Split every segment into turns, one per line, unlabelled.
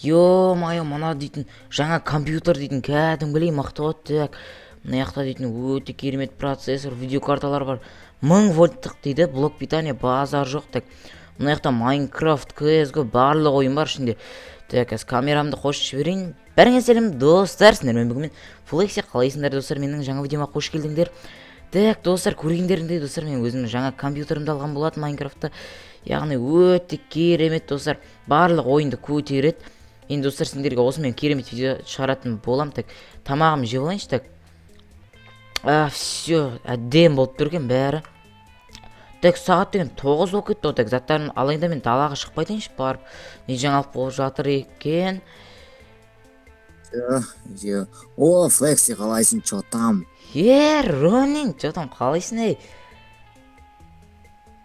Ё-моё, мына дейтін жаңа компьютер дейтін кәдімгідей мықты ғой. Так, мына жақта дейтін өте керемет процессор, видеокарталар бар. 1000 вольттық дейді, блок питания, базар жоқ. Так, мына жақта Майнкрафт, CSGO барлық ойын бар ішінде. Так, қазір камерамды қосып жіберейін. Бәріңе сәлем достар, сіздермен бүгін мен Флекси. Қалайсыңдар достар, менің жаңа видеома қош келдіңдер. Так, достар, көргендеріңдей достар, мен өзімнің жаңа компьютерімді алған болатын Майнкрафтта. Яғни өте керемет достар, барлық ойынды көтереді. Енді достар, сендерге осымен керемет видео шығаратын болам. Так, тамағымды жеп алайыншы. Так, все, әдемі болып тұр екен бәрі. Так, сағат деген 9 болып кетті ғой. Так, заттарымды алайын да мен далаға шығып қайтайыншы барып. Не жаңалық болып жатыр екен?
О, Флекси, қалайсың, чё там?
Е, Ронин, чё там, қалайсың, ей?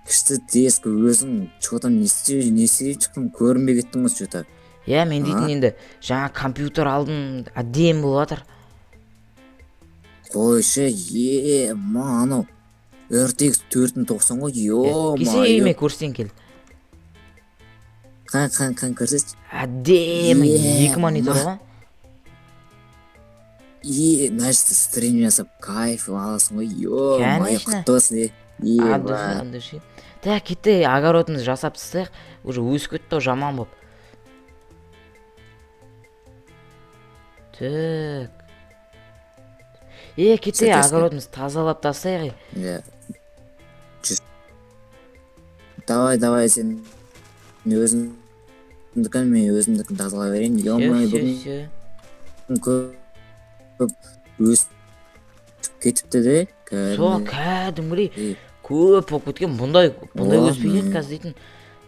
Күшті диск, өзің чё там, не істеп шықтың, көрінбей кеттің ғой чё-то.
Иә, мен дейтін енді жаңа компьютер алдым, әдемі болып жатыр.
Қойшы, е, ма, анау RTX 4090 ғой, ё-моё.
Кесе үйіме көрсетейін кел.
Қан, қан, қан, көрсетші.
Әдемі, екі монитор ғой.
Е, мына жерде стрим жасап кайф аласың ғой, ё-моё, құтты болсын, е. Е, ба.
От души. Так, кетті, огородымызды жасап тастайық. Уже өсіп кетті ғой, жаман болып. Так. Е, кетті, огородымызды тазалап тастайық.
Иә. Давай, давай, сен өзіңдікін, мен өзімдікін тазалай берейін. Ё-моё, бүгін көп өсіп кетіпті де,
Сол, кәдімгідей көп болып кеткен. Бұндай өспей еді қазір дейтін.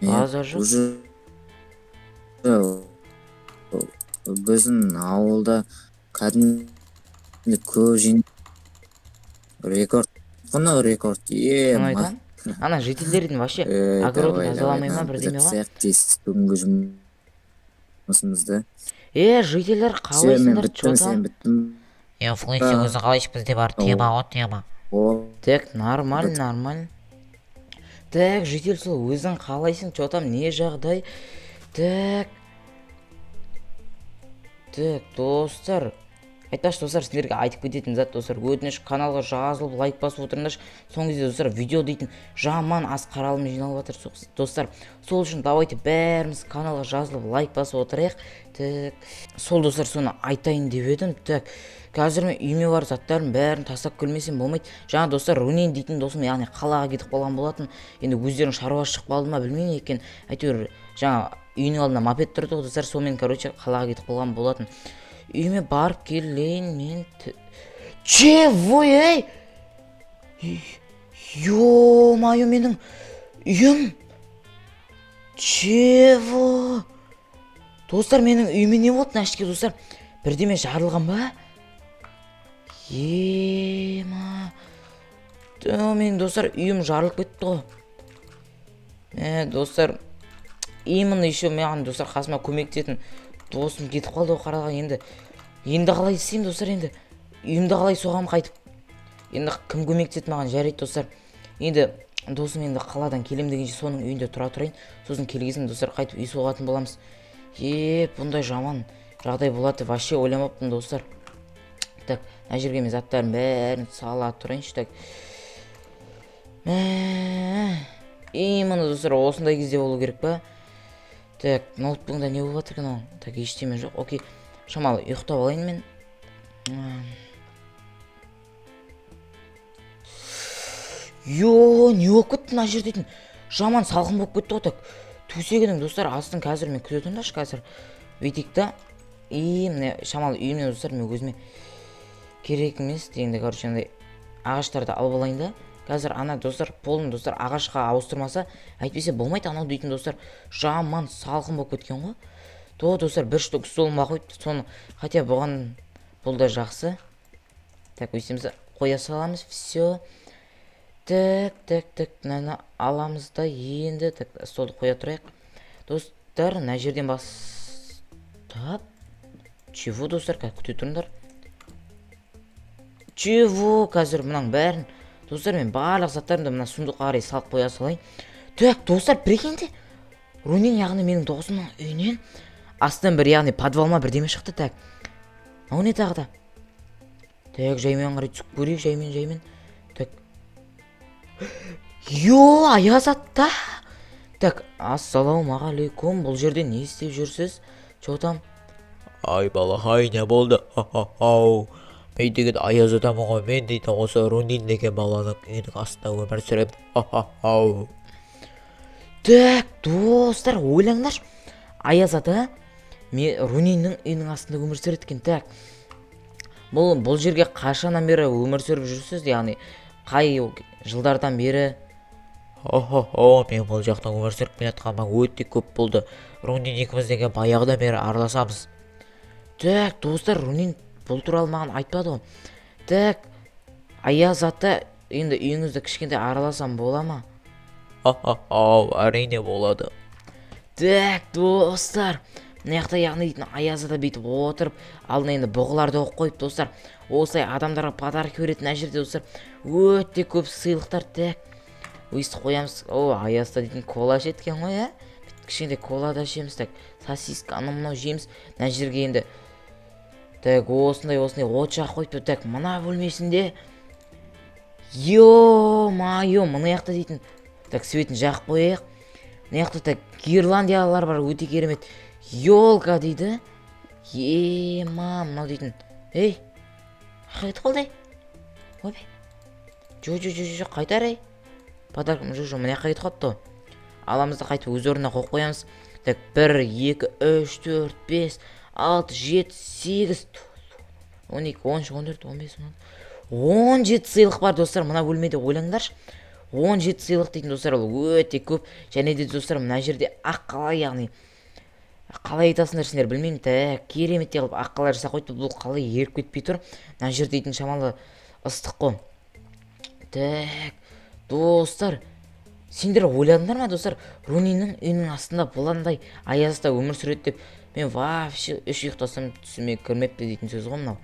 Базар жоқ.
Уже біздің ауылда кәдімгі көп жин рекорд, қана рекорд. Е,
ма. Ана жительдердің вообще огородын тазаламай ма бірдеме ғой?
Тез бүгінгі жұмысымызды.
Е, жительдер қалайсыңдар, чё там?
Е, Флекси, өзі қалайсың, бізде бар тема ғой, тема.
Так, нормально, нормально. Так, житель, сол өзің қалайсың, чё там, не жағдай? Так. Так, достар. Айтпақшы достар, сіздерге айтып кететін зат достар, өтініш каналға жазылып, лайк басып отырыңдаршы. Соңғы кезде достар, видео дейтін жаман аз қаралым жиналып жатыр достар. Сол үшін давайте бәріміз каналға жазылып, лайк басып отырайық. Так, сол достар, соны айтайын деп едім. Так, қазір мен үйіме барып заттарым бәрін тастап келмесем болмайды. Жаңа достар, Рунин дейтін досым, яғни қалаға кетіп қалған болатын. Енді өздерінің шаруасы шығып қалды ма білмеймін екен. Әйтеуір жаңа үйінің алдында мопед тұрды ғой достар, сонымен короче қалаға кетіп қалған болатын. Үйіме барып келейін мен. Чего, ей? Ё-моё, менің үйім. Чего? Достар, менің үйіме не болды мына ішке достар? Бірдеме жарылған ба? Ема. Менің достар үйім жарылып кетті ғой. Достар, именно еще маған достар қасыма көмектесетін досым кетіп қалды ғой қараға. Енді қалай істеймін достар, енді үйімді қалай соғамын қайтып? Енді кім көмектеседі маған? Жарайды достар. Енді досым енді қаладан келем дегенше соның үйінде тұра тұрайын. Сосын келгесін достар қайтып үй соғатын боламыз. Е, бұндай жаман жағдай болады деп вообще ойламаппын достар. Так, мына жерге мен заттардың бәрін сала тұрайыншы. Так. Именно достар осындай кезде болу керек па? Так, ноутбугында не болып жатыр екен ол? Так, ештеме жоқ. Окей, шамалы ұйықтап алайын мен. Йо, не болып кетті мына жерде дейтін? Жаман салқын болып кетті ғой. Так, төсегінің достар астын қазір мен күте тұрыңдаршы қазір. Бүйтейік та. И міне шамалы үйімнен достар мен өзіме керек емес дегенде, короче, андай ағаштарды алып алайын да. Қазір ана достар полын достар ағашқа ауыстырмаса, әйтпесе болмайды анау дейтін достар. Жаман салқын болып кеткен ғой. То достар бір штук столыма қойып, соны хотя бұған бұл да жақсы. Так, өйтеміз, қоя саламыз, все. Так, так, так, мынаны аламыз да енді. Так, столды қоя тұрайық. Достар, мына жерден бастап. Чего, достар, күте тұрыңдар. Чего, қазір мынаның бәрін достар, мен барлық заттарымды мына сундукқа қарай салып қоя салайын. Так, достар, прикиньте, Рунин, яғни менің досымның үйінен Астынан бір, яғни подвал ма бірдеме шықты. Так, мынау не тағы да? Так, жаймен қарай түсіп көрейік, жаймен, жаймен. Так, йо, аяз ата. Так, ассалаумағалейкум, бұл жерде не істеп жүрсіз? Че там?
Ай, балақай, не болды? Ау, мен деген аяз атамын ғой. Мен дейтін осы Рунин деген баланың үйінің астында өмір сүремін. Ау.
Так, достар, ойлаңдаршы, аяз ата Руниннің үйінің астында өмір сүреді екен. Так, бұл жерге қашаннан бері өмір сүріп жүрсіз, яғни қай жылдардан бері?
Хо-хо-хо, мен бұл жақта өмір сүріп келе жатқаныма өте көп болды. Рунин екеуміз деген баяғыдан бері араласамыз.
Так, достар, Рунин бұл туралы маған айтпады ғой. Так, аяз ата, енді үйіңізді кішкентай араласам бола ма?
Хо-хо-хо, әрине болады.
Так, достар, мына жақта, яғни дейтін аяз ата бүйтіп отырып, алдына енді бұғыларды қойып қойып, достар, осылай адамдарға подарок береді. Мына жерде, достар, өте көп сыйлықтар. Так, өйстіп қоямыз. О, аяз ата дейтін кола ішеді екен ғой, ә? Кішкентай кола да ішеміз. Так, сосиска, анау мынау жейміз. Мына жерге енді, так, осындай осындай от жағып қойыпты. Так, мына бөлмесінде, ё-моё, мына жақта дейтін, так, светін жағып қояйық. Мына жақта, так, гирландиялар бар, өте керемет. Елка дейді. Ема, мынау дейтін. Ей, қайтып қалды, ей. Ойбай. Жо, жо, жо, жо, қайтар, ей. Подарок, жо, жо, мына жаққа кетіп қалыпты. Аламыз да қайтып өз орнына қойып қоямыз. Так, 1, 2, 3, 4, 5, 6, 7, 8, 12, 13, 14, 15, 16, 17 сыйлық бар, достар, мына бөлмеде, ойлаңдаршы. 17 сыйлық дейтін, достар, ол өте көп. Және де, достар, мына жерде ақ қала, яғни қалай айтасыңдар сендер, білмеймін. Так, кереметтей қылып ақ қала жасап қойыпты. Бұл қалай еріп кетпей тұр? Мына жер дейтін шамалы ыстық қой. Так, достар, сендер ойладыңдар ма, достар, Руниннің үйінің астында бұландай аяз ата өмір сүреді деп? Мен вообще үш ұйықтасам түсіме кірмепті дейтін сөз ғой мынау.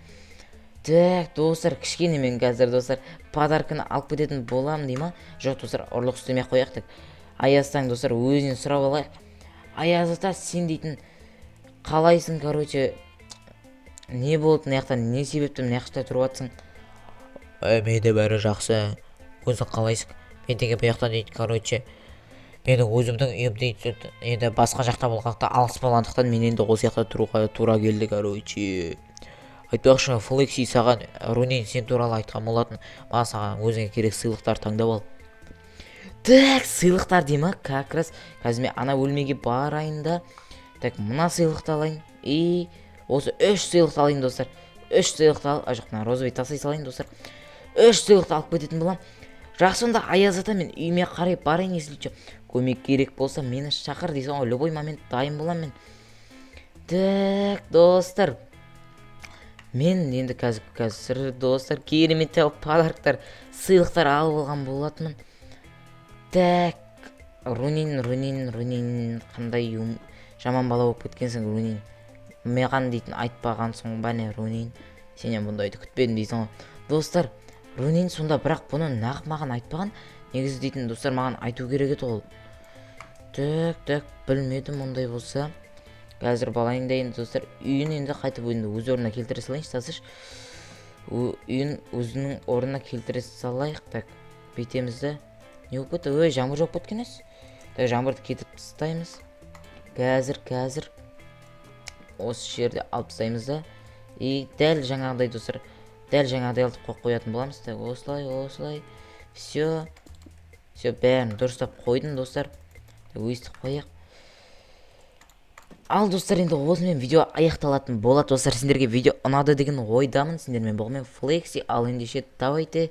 Так, достар, кішкене мен қазір, достар, подарканы алып кететін боламын дей ма? Жоқ, достар, ұрлық істемей ақ қояйық. Так, аяз атаң, достар, өзінен сұрап алайық. Аяз ата, сен дейтін қалайсың, короче, не болды мына жақта, не себепті мына жақта тұрып жатсың?
Менде бәрі жақсы, өзің қалайсың? Мен деген бұл жақта дейді, короче, менің өзімнің үйім дейді, енді басқа жақта болғандықтан, алыс болғандықтан, мен енді осы жақта тұруға тура келді, короче. Айтпақшы, Флекси, саған Рунин сен туралы айтқан болатын. Маған саған өзіңе керек сыйлықтар таңдап ал.
Так, сыйлықтар дей ма? Как раз қазір мен ана бөлмеге барайын да. Так, мына сыйлықты алайын. И осы 3 сыйлықты алайын, достар. 3 сыйлықты ал, а жоқ, мына розовый тастай салайын, достар. 3 сыйлықты алып кететін боламын. Жақсы, онда аяз ата, мен үйіме қарай барайын, если че. Көмек керек болса, мені шақыр дейсің ғой, любой момент дайын боламын мен. Так, достар. Мен енді қазір, достар, керемет подарктар, сыйлықтар алып алған болатынмын. Так, Рунин, Рунин, Рунин, қандай жаман бала болып кеткенсің, Рунин. Маған дейтін айтпағансың ба не, Рунин? Сенен бұндайды күтпедім дейсің ғой. Достар, Рунин сонда бірақ бұны нақ маған айтпаған. Негізі дейтін, достар, маған айту керек еді ол. Так, так, білмедім ондай болса. Қазір балайын да енді, достар, үйін енді қайтып енді өз орнына келтіре салайыншы, тасыш. Үйін өзінің орнына келтіре салайық. Так, бүйтеміз де. Не болып кетті? Ой, жаңбыр жауып кеткен ес. Так, жаңбырды кетіріп тастаймыз. Қазір, қазір. Осы жерде алып тастаймыз да. И дәл жаңағыдай, достар, дәл жаңағыдай алып қойып қоятын боламыз. Так, осылай, осылай. Все. Все, бәрін дұрыстап қойдым, достар. Так, өйстіп қояйық. Ал, достар, енді осымен видео аяқталатын болады. Достар, сендерге видео ұнады деген ойдамын. Сендермен болған мен, Флекси. Ал ендеше, давайте.